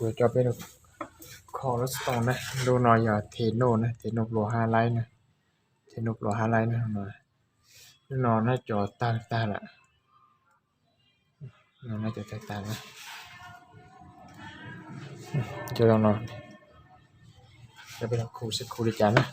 Kuv coj peb kho lub xov tooj na, lub no yog Tecno na, Tecno Plus hab laib na, Tecno Plus hab laib na. Lub no na cov tawg tag lawm, cov tawg tag na. Cov no, coj peb los khu seb khu li cas na.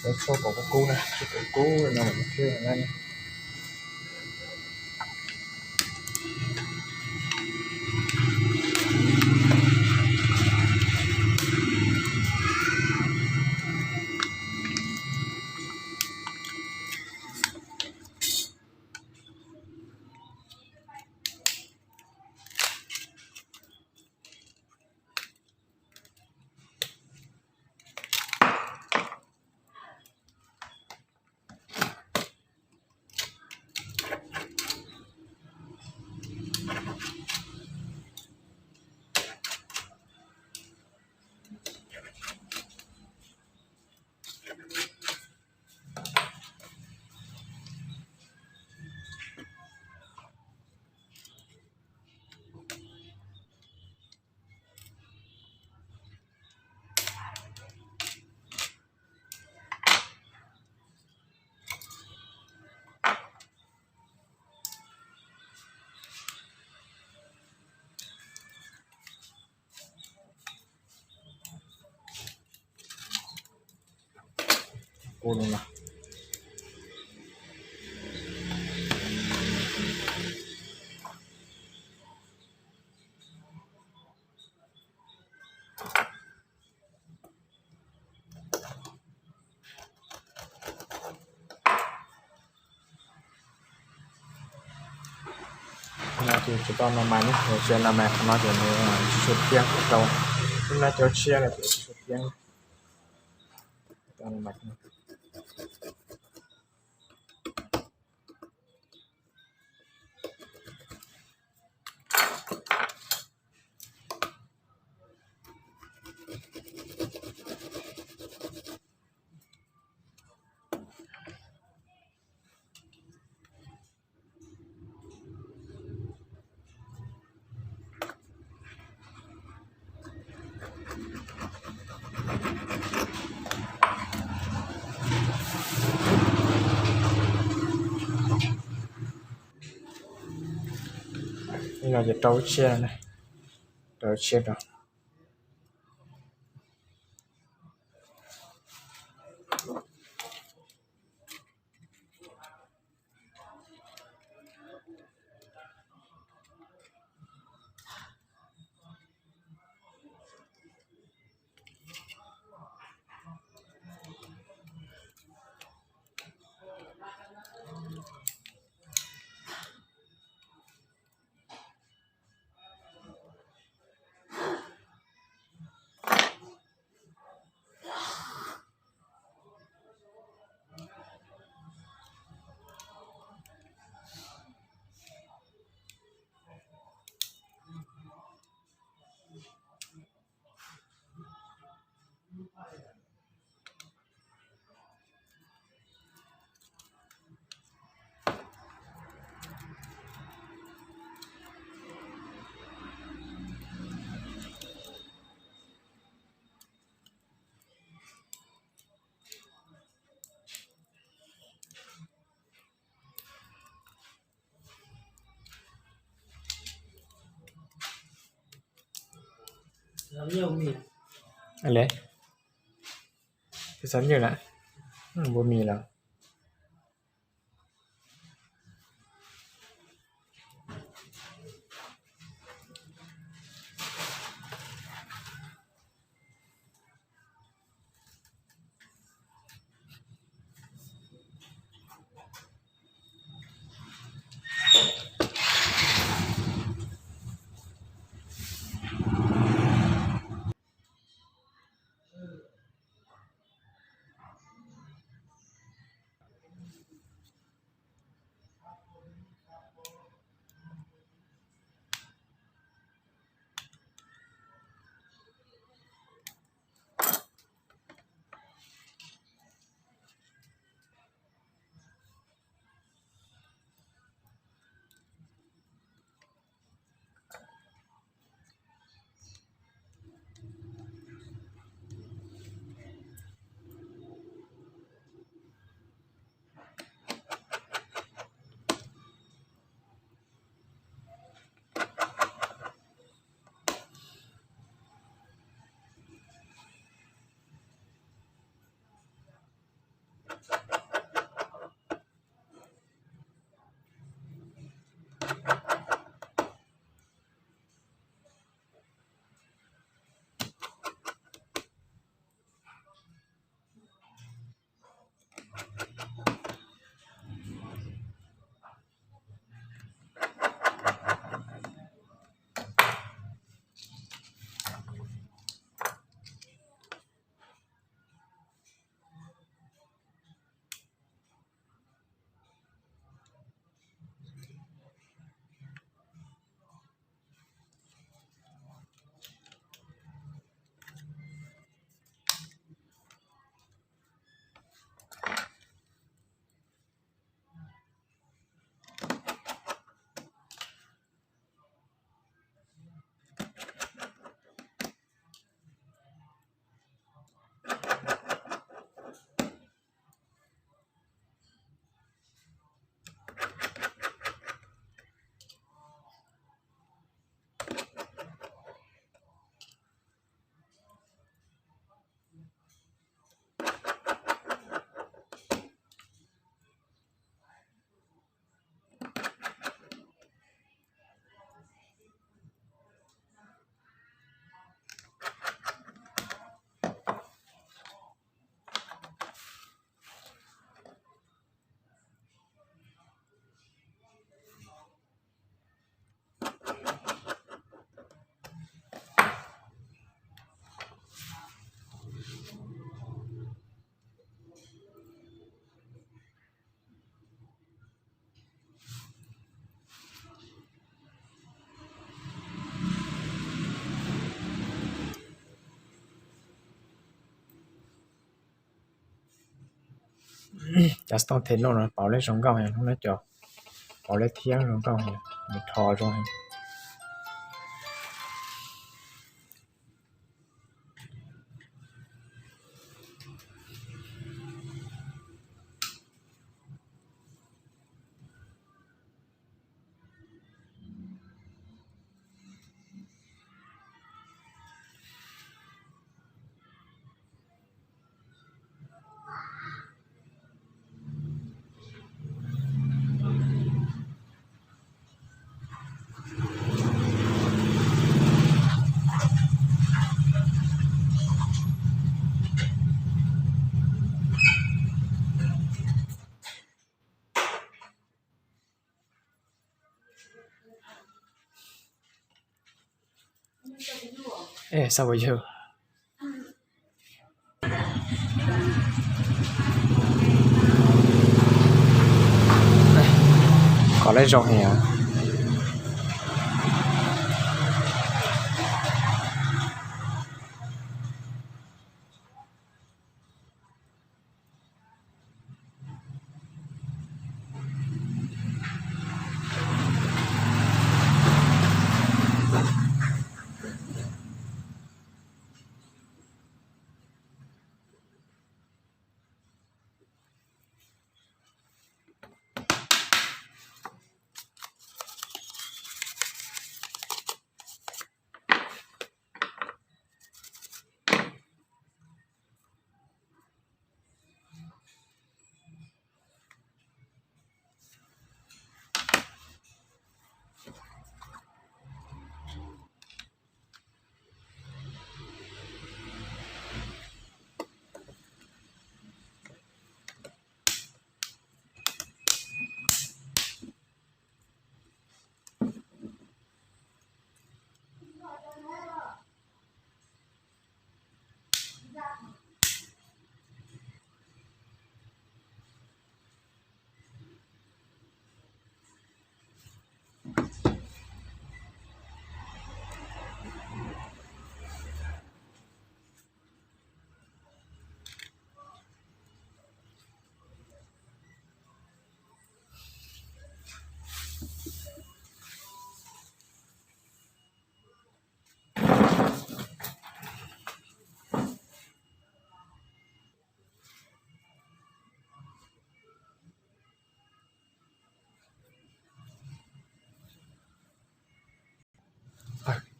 Peb tshuab kom kub kub na, tshuab kom kub no mas thiaj. Kub no. Qhov no ces tsis tau no mas ne, tsis tau no mas qhov no ces nws tsis tshua tiag rau. Lub no cov tshiab no ces tsis tshua tiag. Ib no ces rau lub tshiab, rau lub tshiab rau. Ua li, twb xav nyuj na, npua mis lawm. Cov xov tooj them nuj no pauv leb zoo nkauj heev, hnub no cov pauv leb thiab zoo nkauj heev, nws rho zoo heev. Xav ua yug. Qhov leb zoo heev.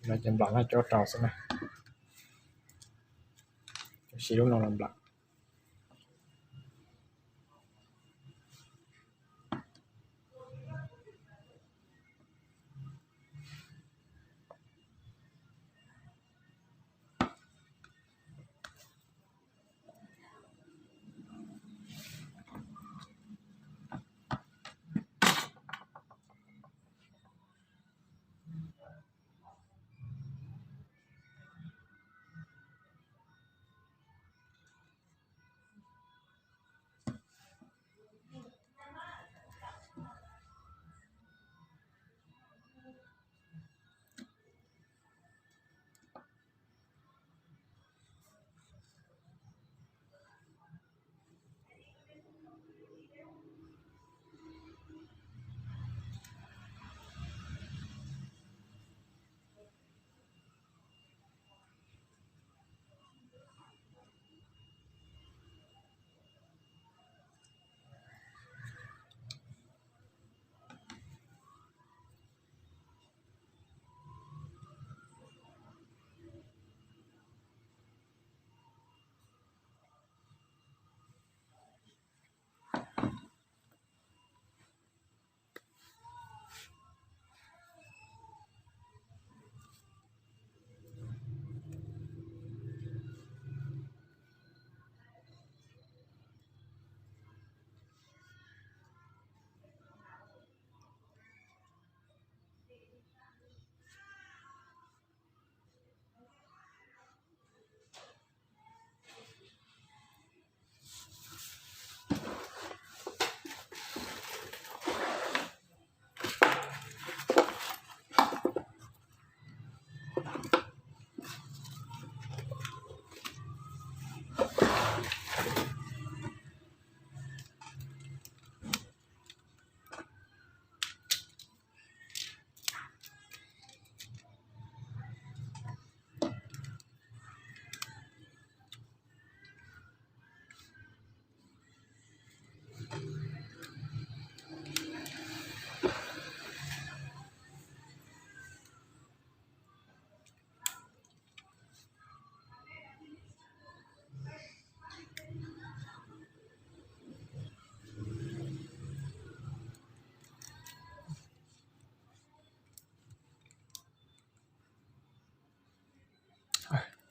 No ces nplam no cov rau xwb na. Siv lub no los nplam.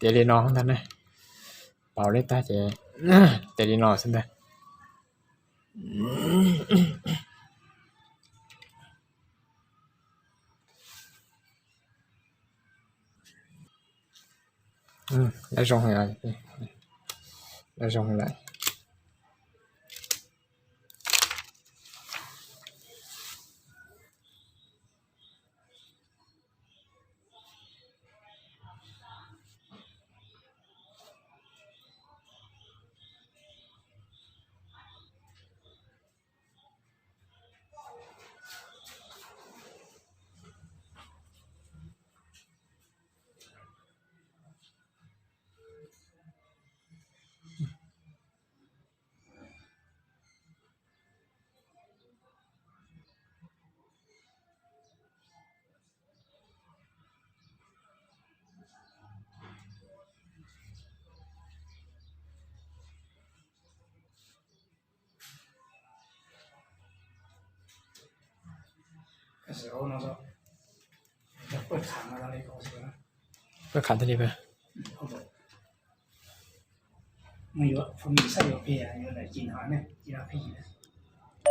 Tiav li no ntag ne. Pauv li tag ces tiav li no xwb ntag. Lawv zoo lawm, lawv zoo lawm. Pawg khav tiag li pawg.